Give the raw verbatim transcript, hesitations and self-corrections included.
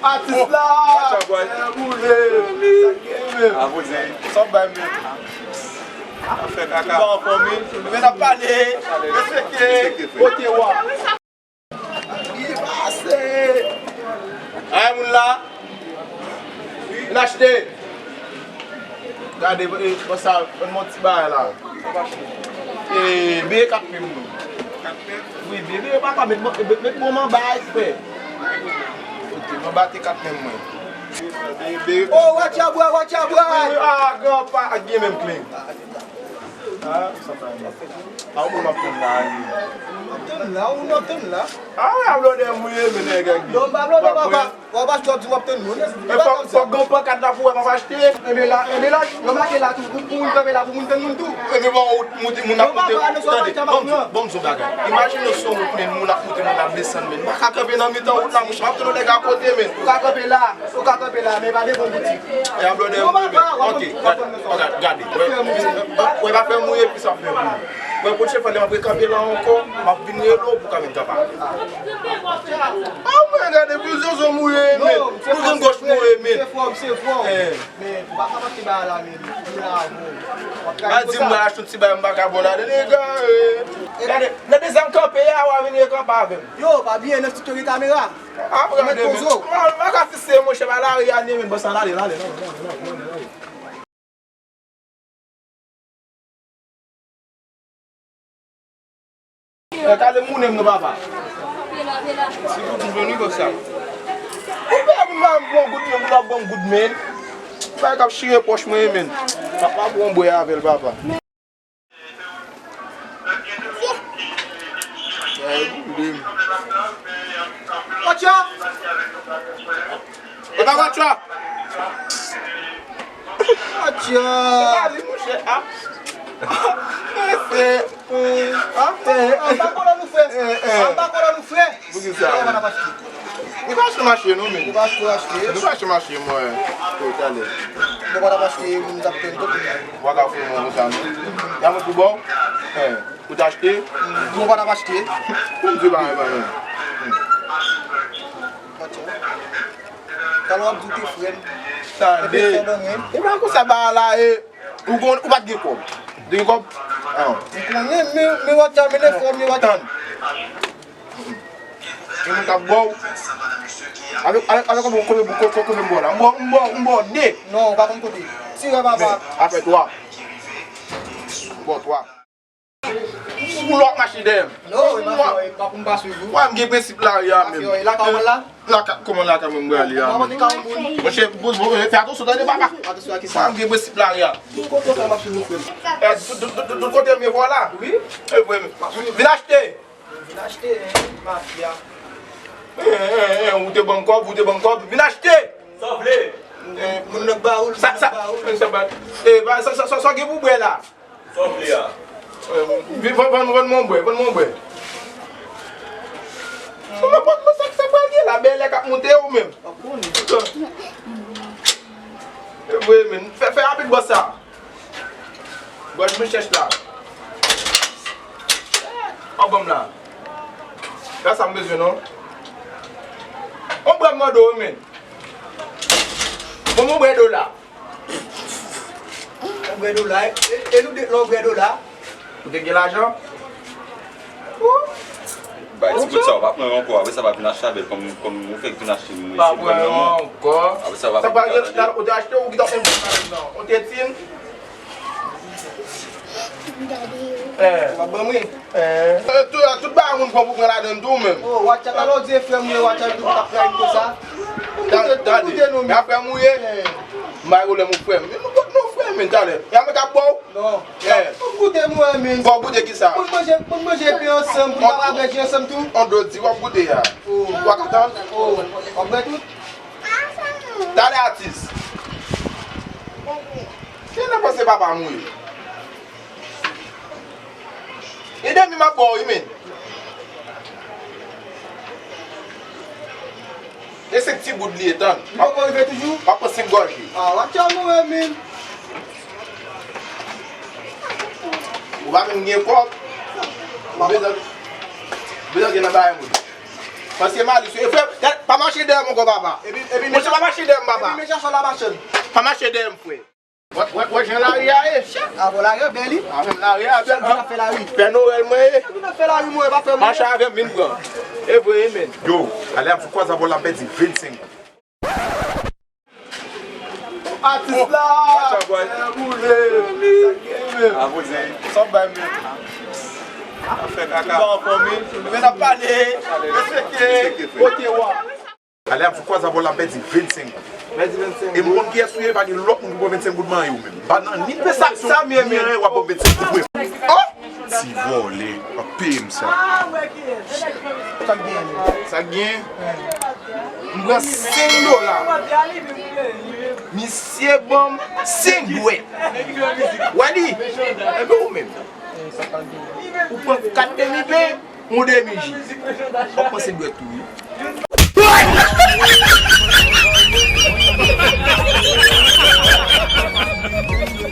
Atis la! Sa boule! Sa k gen menm? Sa w bay menm? Afè kaka. Bon, fò mi. Men ap pale. Respekte. Respekte, frè. Kote w a? Ki pase? Ay, moun la. Vin achte. Gade, e, bon sa, ban m yon ti bagay la. E, beye kat menm, wi. Wi, bebe, papa, met, met, met bon anba, frè. Ok, m anba te kat menm, mwen. Bebe. Oh, watch out, boy, watch out, boy. Wi, wi, ah, granpa, ak gen menm kle. Ah, sa pa yon. Ah, ou m ap tann la, wi. M ap tann la, ou m ap tann la. Ah, a blòdè mouye, men nèg ak. Non, m pa blòdè, papa. Papa, si w ap di w ap tann moun, e fòk, fòk gen yon pankart la pou wè m ap achte. Enben la, enben la, yo make la tou, pou, pou moun kanpe la, pou moun tann moun tou. Enben bon, ou moute moun ap moute. Tande, bon, bon, m di w bagay. Imajine w se yon wout, men moun ap moute, moun ap desann, men. M pa ka kanpe nan mitan wout la, monchè, m ap tann yon nèg akote, men. Ou ka kanpe la, ou ka kanpe la, men pa devan boutik. E a blòdè mouye, men. Ok, gade, gade, gade. Wè, wè, pa fè mouye, pi sa fè mouye. Mwen, pwochen fwa, lè m ap rekanpe la ankò, m ap vin rele w pou kanmenm kapab. Ah, mwen, gade, pou zozo mouye, men. Pou gangòch mouye, men. Se fòm, se fòm. Eh. Men, ou pa ka manke bagay la, men. Ou la, bon. Pa di m pral achte yon ti bagay, m pa ka bon ladan, nèg, eh. Gade, nan de zam kanpe a, w a vin rekanpe avè m. Yo, pa bliye, nan estidyo gen kamera. Ap gade, men. M pa ka fikse, monchè, pa lari a, ni, men. Bon, sa, lale, lale, lale, lale, lale, lale. Mwen kale mounen m non papa. Si pou m jwenn wi konsa. Ou pè pou m pa bon goud men, pou l ap bon goud men. Bagay k ap chire pòch mwen men. Papa bon bwè avè l papa. Bagay goud men. Atcha! E pa atcha! Atcha! E pa li monchè a. Mesye. Anfè. Anba kòlò nou frè. Anba kòlò nou frè. Poukisa? Nou pa achte mache non men. Nou pa achte mache. Nou pa achte mache mwen. Talè. Nou pa achte moun k ap plenn tout. Ou pa ka fè mwen konsa non. Y a mwen pou ba w. Ou t achte? Nou pa achte. Pou m di bagay pa menm. Talè w ap di w te frè m. Tande. E pa konsa bagay la e. Ou gon, ou pa t gen kòb. Te gen kòb? An. M konnen, men, men w ap tchamene frè m, men w ap. Tann. Gen moun k ap ba w. Avèk, avèk, avèk konbyen, konbyen, konbyen, konbyen m ba w la? M ba w, m ba w, m ba w de. Non, ou pa konn kote. Ti rè papa. Men, afè twa. M ba w twa. Ou lòt mache dèyè m. Non, e pa fè, e pa pou m pa swiv ou. Wè, m gen prensip lari a menm. E lakay ou pral la? Lakay, kòman lakay mwen m prale a menm? Monchè, fè atansyon tande papa. Atansyon a kisa? Wè, m gen prensip lari a. Tout kote w fè m ap swiv ou frè m. E, tout, tout, tout, tout kote m ye vòlè. Wi. E vre menm. Vin achte. Vin achte, mafya. E, e, e, ou te ban m kòb, ou te ban m kòb. Vin achte. Sa w vle? E, moun nan ba ou l, sa, sa, sa ba ou l. E, ba, sa, sa, sa, sa w gen pou bwè la? Sa w vle a? Vin, vann, vann, vann mwen bwè, vann mwen bwè. Mwen, mwen, mwen, sa, sa pral gen la, bèlè k ap monte ou menm. E vre, men. Fè, fè rapid bò sa. Bwè m chèch la. An ban m la. Pa sa m bezwen, non. On bwè m mande w, men. Bon, mwen bwè do la. Ou bwè do la, e, e nou de, lè w bwè do la. Ou te gen lajan? Bay ti bout sa, ou pa pran ankò, apre sa pa vin achte avè l, kòm, kòm ou fèk vin achte, mwen pa pran ankò. Apre sa pa vin achte. Ou te achte ou ki ta fè m nan, ou te tin. Eh. Ou pa ban mwen. Eh. Tout, tout bagay moun pran pou pran ladan tou menm. Oh, watch out, alò di frè m, watch out, tout ap fè konsa. Tande, tande. Apre m ou ye. M bay ou lè m ou frè m. Men nou pot nou frè m, men talè. E a mwen k ap ba w? Non. Eh. Pou goute mwen, men. Pou goute kisa? Pou manje, pou manje pen ansanm, pou n ka manje ansanm tou. On do di, w ap goute a. Oh. W ap tann. Oh, w ap bwè tout. Talè atis. Ki nan panse papa m wi? E demi m ap ba w wi men. E senk ti goud li ye tann. Li poko rive toujou? M ap pran senk gòje. Ah, w ap tchè mwen men. Ou pa menm gen kòb. Ou bezwen, bezwen gen nan bagay moun. Paske Malis, e frè, pa mache dèyè m ankò, papa. Epi, epi, monchè, pa mache dèyè m, papa. Epi, mechan sa la, machann. Pa mache dèyè m, frè. Wè, wè, wè jan lari a ye. Avè lari a bèl, wi. Avè lari a bèl. Sa ki nan fè lari. Pè Nowèl mwen ye. Sa ki nan fè lari, mwen, pa fè mwen. Mache avè m, vin pran. E vre, men. Yo, ale ap sou kwaz avè w, l ap pèdi vennsenk goud. Atis la. Sa boule. Apoze. Sa bay men. Ap fè kaka. Bon, fòmi. Men ap pale. Respekte. Respekte, frè. Kote w a. Ale ap sou kwaz avè w, l ap pèdi vennsenk goud. Pèdi vennsenk goud. E m konn kiyès ou ye, pa gen lòt moun ki pran vennsenk goud manyen ou menm. Pa nan ni pèsepsyon, ni anyen w ap pran vennsenk goud mwen. Oh! Ti vòlè, w ap peye m sa. Sa k gen? Sa k gen? M pran senk dola. Misye ban m senk dwèt. Wè li? Enben ou menm. Ou pran kat demi pen, yon demi ji. W ap panse dwèt tou wi.